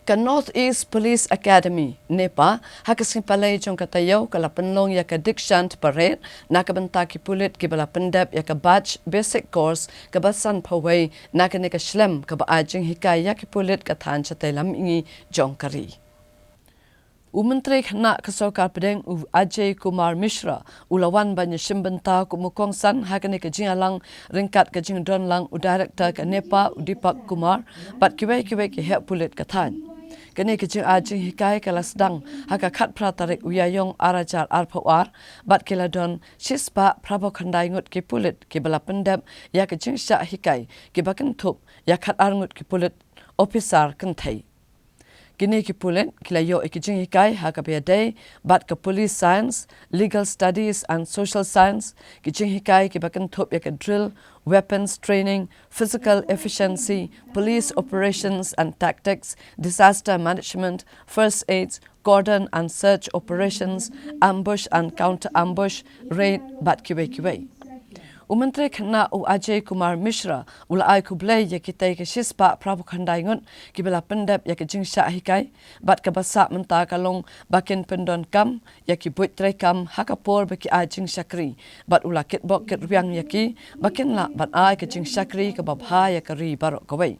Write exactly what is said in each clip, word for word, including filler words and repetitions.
Ka North East Police Academy, NEPA, ha ka sngi Palei jong ka taïew ka la pynlong ïa ka Dikshant Parade na ka bynta ki pulit kiba la pyndep ïa ka batch basic course kaba sanphew wei na kane ka shlem kaba ai jinghikai ïa ki pulit ka thaiñ shatei lam mihngi jong ka ri. U Myntri Khynnah ka Sorkar Pdeng u Ajay Kumar Mishra u la wan ban ïashim bynta kum u kongsan ha kane ka jingïalang ryngkat ka jingdon lang u Director ka NEPA u Deepak Kumar bad kiwei kiwei ki heh pulit ka thaiñ. Kane ka jingai jinghikai ka la sdang ha ka khatphra tarik u Ïaïong ar hajar arphew ar bad ki la don shispah phraphew khyndai ngut ki pulit kiba la pyndep ïa ka jingshah hikai kiba kynthup ïa khatar ngut ki pulit ophisar kynthei. Kine ki pulit ki la ïoh ïa ki jinghikai ha kaba ïadei bad ka Police Science, Legal Studies and Social Science, ki jinghikai kiba kynthup ïa ka drill, weapons training, physical efficiency, police operations and tactics, disaster management, first aid, cordon and search operations, ambush and counter ambush, raid bad kiwei kiwei. U Myntri Khynnah u Ajay Kumar Mishra u la ai khublei ïa kitei ki shispah phraphew khyndai ngut kiba la pyndep ïa ka jingshah hikai bad kaba sah mynta ka long ba kin pyndonkam ïa ki buit treikam ha ka por ba ki ai jingshakri bad u la kitbok kitrwiang ïa ki ba kin lah ban ai ka jingshakri kaba bha ïa ka ri baroh kawei.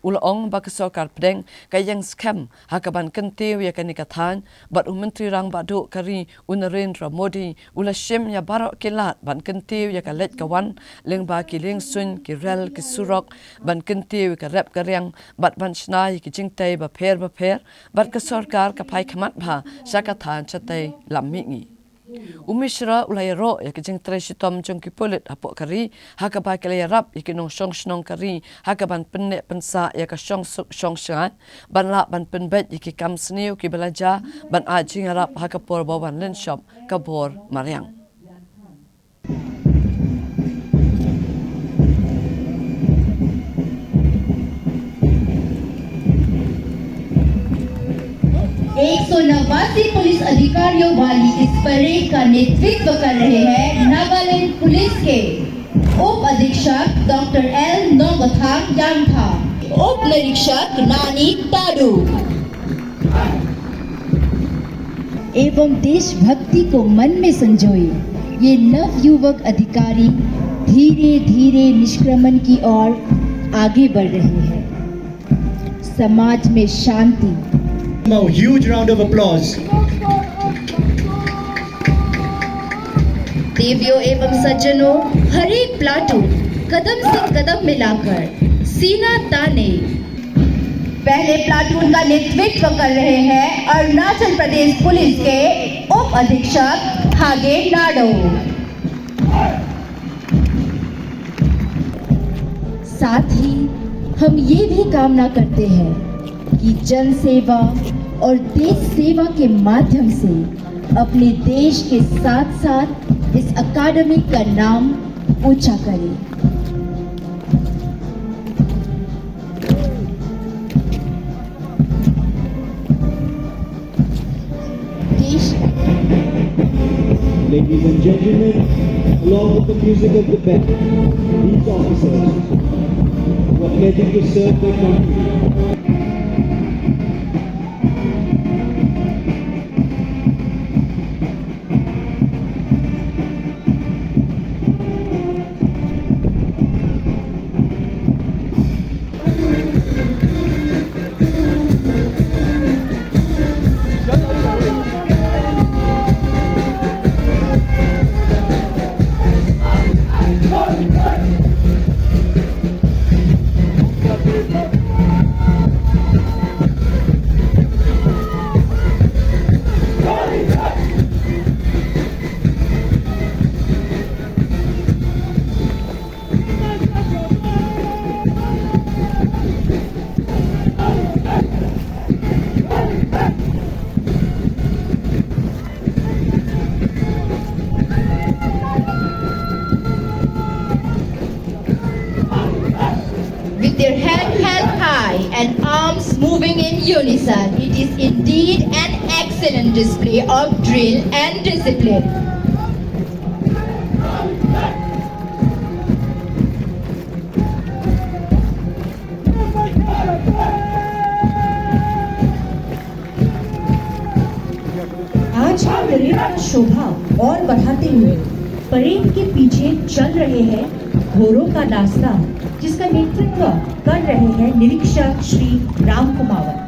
U la ong ba ka Sorkar Pdeng ka ïeng skhem ha kaban kyntiew ïa kane ka thaiñ bad u Myntri Rangbah Duh ka ri u Narendra Modi u la shim ïa baroh ki lad ban kyntiew ïa ka leit ka wan lyngba ki liengsuiñ, ki rel, ki surok ban kyntiew ïa ka rep ka riang bad ban shna ïa ki jingtei bapher bapher bad ka sorkar ka phai khmat bha sha ka thaiñ shatei lam mihngi. U Mishra u la ïaroh ïa ka jingtrei shitom jong ki pulit hapoh ka ri ha kaba ki la ïarap ïa ki nongshong shnong ka ri ha kaban pynneh pynsah ïa ka shongsuk shongshngaiñ ban lah ban pynbeit ïa ki kam sniew kiba la jia ban ai jingïarap ha ka por ba wan lynshop ka bor mariang. एक सौ नवासी पुलिस अधिकारियों वाली इस परेड का नेतृत्व कर रहे हैं नागालैंड पुलिस के उप अधीक्षक डॉक्टर एल नोंगथांग यांगथा, उप निरीक्षक नानी ताडू। एवं देशभक्ति को मन में संजोए ये नवयुवक अधिकारी धीरे धीरे निष्क्रमण की ओर आगे बढ़ रहे हैं। समाज में शांति। A huge round of applause. देवियों एवं सज्जनों, हर एक प्लाटून कदम से कदम मिलाकर सीना ताने। पहले प्लाटून का नेतृत्व कर रहे हैं अरुणाचल प्रदेश पुलिस के उप अधीक्षक हागे नाडो। साथ ही हम ये भी कामना करते हैं कि जन सेवा और देश सेवा के माध्यम से अपने देश के साथ साथ इस अकादमी का नाम ऊंचा करें। Ladies and gentlemen, along with the music of the band, these officers were pledging to serve their country. With their head held high and arms moving in unison, it is indeed an excellent display of drill and discipline. परेड का शोभा और बढ़ाते हुए परेड के पीछे चल रहे हैं घोड़ों का दास्तां, जिसका नेतृत्व कर रहे हैं निरीक्षक श्री राम कुमावत।